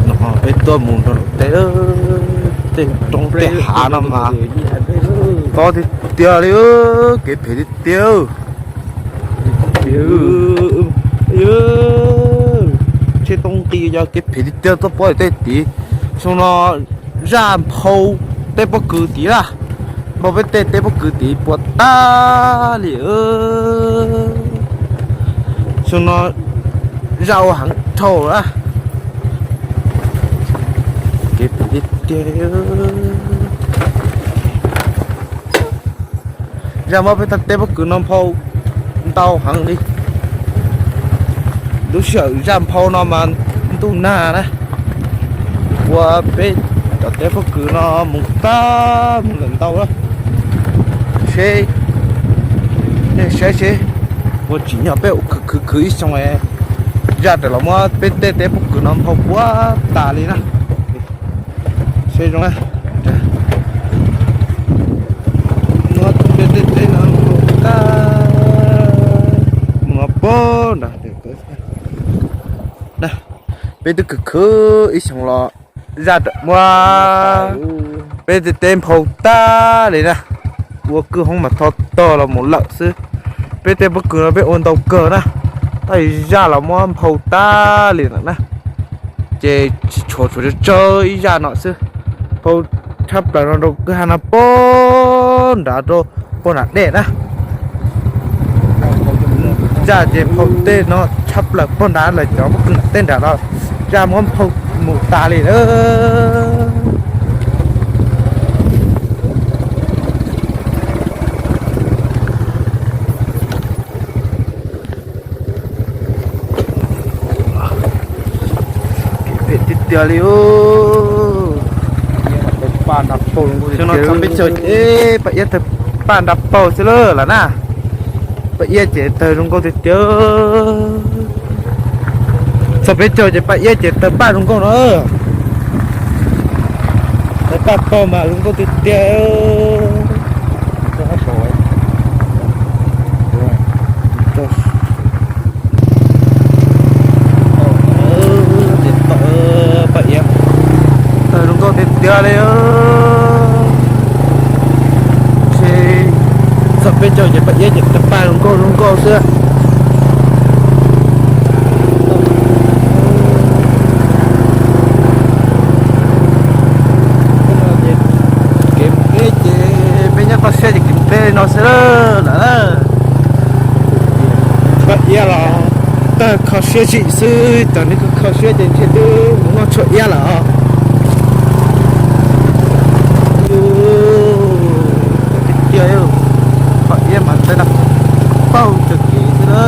No peb tuaj mus rau tej, tej roob tej hav no mas tob tiag tiag li, kev phem tiag tiag. Tsheb toob nqi yog kev phem tiag tiag, tuaj pom tej tid. Xyoo no zaj nphau tej pob kws tid na, nphau peb tej teb pob kws tid puas tag li. Xyoo no zaj ua heev dhau na. Kev phem tiag tiag. Zaj muab peb tag teb pob kws no nphau ntau heev li. Lub sij hawm zaj nphau no mas ntuj nag na, ua peb cov teb pob kws no mus tag mus lawm ntau lawm. Seb, nej saib seb, ua tsim nyog peb ua khwv khwv khwv ib xyoo, zaj rawm los muab peb tej teb pob kws no nphau puas tas li na. Seb zoo na, muab peb tej teb no nphau tag mus no puag nrad. Peb twb khwv khwv ib xyoo los zaj rawm muab peb tej teb nphau tag li na. Ua kwj hoob mas tho tog los mus lawm xwb. Peb tej pob kws no peb ua ntau kawg na, tab sis zaj los muab nphau tag li lawm na. Ces tsis tshuav, tshuav tsawg tsawg ib zaj no xwb. Nphau tshaj plaws no rau kwj ha no puag nrad rau puag nram dej na. Zaj ces nphau tej no tshaj plaws puag nrad lawm, cov pob kws nram tej nrad los zaj muab nphau mus tas li lawm. Phem tiag tiag li. Xyoo no txog peb caug, paj iab tawg paj nra paug xwb lawm na. Paj iab ces tawg zoo nkauj tiag tiag. Txog peb caug ces paj iab ces tawg paj zoo nkauj no. Tawg paj paug mas zoo nkauj tiag tiag. Paj iab tawg zoo nkauj tiag tiag li. Ces txog peb caug ces paj iab ces tawg paj zoo nkauj zoo nkauj xwb. Kev mus teb ces peb nyob toj siab ces kev mus teb li no xwb lawm. Paj iab los tawg kho siab zim xwb, cov neeg kho siab ces ntshe twb mus noj tshuaj iab lawm os. Tiag tiag, paj iab mas tawg nra paug tag kev xwb na.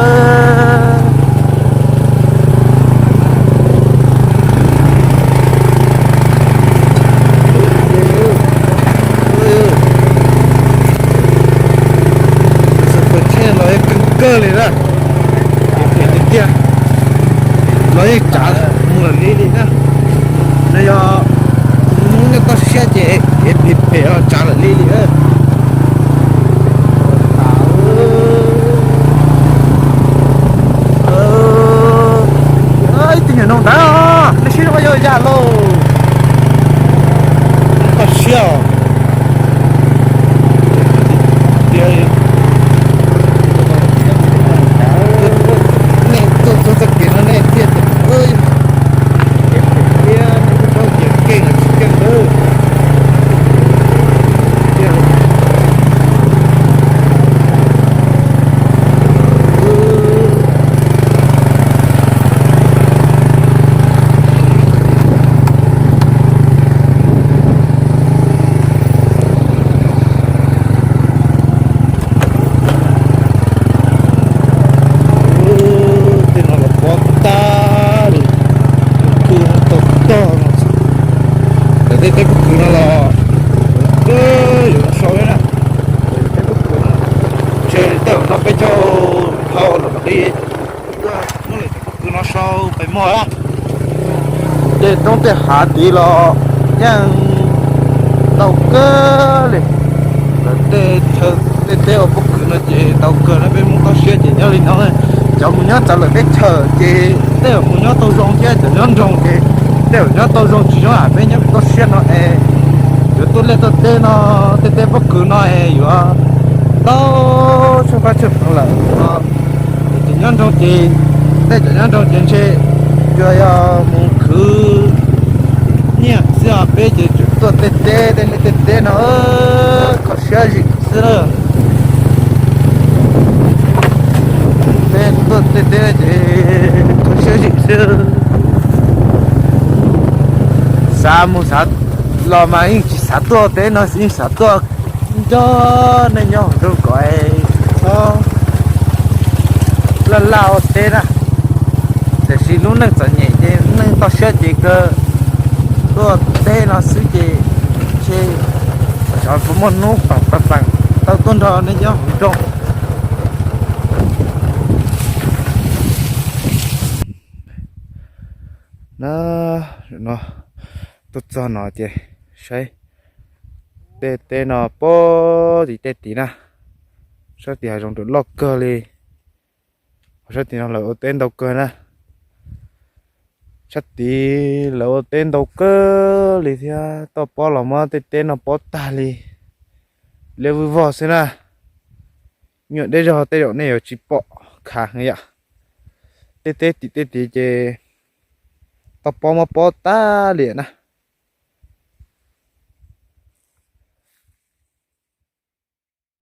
Tsheb los yeej kawg kawg li na, tiag tiag, los yeej tsav mus lawm li li na. No yog Hmoob nyob toj siab ces kev phem phem los tsav lawm li li. Ib tug nyuam noog ntawd, nej saib zoo yog yam lauj. Toj siab os. Nej tuaj txog txoj kev no nej thiaj tias, kev phem thiab, nej txhob tias keej los tsis keej ntawd. Tej no los pob tag li, kwj tog tog no. Lawv tej teb pob kws no los twb yuav sau na. Teb pob kws no ntshe tej no peb caug nphau los li. Muab lawv tej pob kws no sau pes muag na. Tej roob tej hav tid los yeej ntau kawg li. Lawv tej chaw, tej teb ua pob kws no ces ntau kawg na, peb Hmoob toj siab ces nyob li no. Cov mus nyob txawv lawm teb chaws ces tej Mus nyob tau zoo thiab cov nyob nroog ces tej zaum nyob tau zoo tsis zoo, peb nyob toj siab no es yuav tuaj liaj tuaj teb no, tej teb pob kws no es yuav ntau tshaj qab tshaj plaws lawm no. Ces cov nyob nroog ces, tej cov nyob nroog ces ntshe yuav yog mus khwv nyiaj xwb os, peb ces tseem tuaj tej teb, tej liaj tej teb no kho siab zim xwb na. Peb tuaj tej teb ces kho siab zim xwb. Xav mus xav los mas yeej tsis xav tuaj teb no, yeej xav tuaj nrog nej nyob hauv nroog kom txhob laj laj ua teb na. Tiam sis lub neej txom nyem ces neej toj siab ces kawg tuaj teb no xwb ces ntshe xyov puas muaj hnub pam pam pam tau tuaj nrog nej nyob hauv nroog. Na, no tuaj txog no ces saib tej teb no puag tim tej tid na. Sab tid hav zoov loj kawg li. Sab tid no lawv ua teb ntau kawg na. Sab tid lawv ua teb ntau kawg li thiab, toj pob los muab tej teb no pob tag li, liab vwj vog xwb na. Nyuam deb zog tej zaum nej yuav tsis pom khav heev yom. Tej teb tim tej tid ces toj pob muab pob tag li na.